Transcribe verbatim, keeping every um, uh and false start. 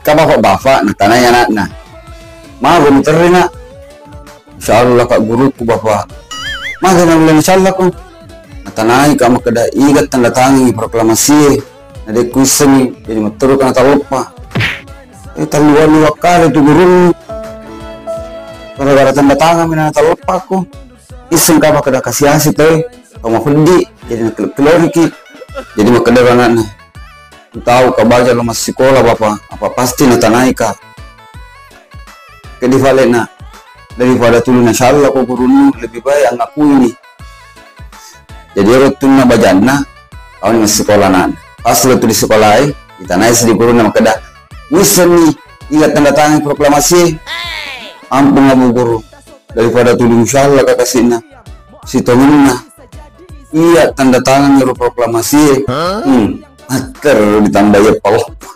Ka bapak-bapak natanai anakna, "Maga muterri, Nak?" "Insyaallah, Kak, guruku, Bapak." "Maga naulle insyaallah ko?" Natanai, Kak, makkeda, "Iga tanda tangangi proklamasie, na de' kuissengi, jadi matteru ka natalleppa." Eh, talliwa-liwa kale tu gurunna. Gara-gara tanda tangan mi na natalleppa ko. Isseng ka makkeda kasi-asi tau, tau mapeddi, jadi nakelo-keloriki. Jadi makkeda anakna, "Tau ka baja lo massikola, Bapak, apa pasti natanai ka." Keddi falena, "Daripada tuli nasyalla ko gurunnu, lebih baik angakuini." Jadi ero tunna bajanna, tauni massikola anakna. Pas lo tuli sikolae, ditanai seddi gurunna makkeda, "Wissenni, iga tanda tangan proklamasi?" "Ampung, Abu Guru, daripada tuli musyalla ka kasina, sitongenna iya tanda tangan ero proklamasi." Hmm, makkero ditambai eppa-eppa.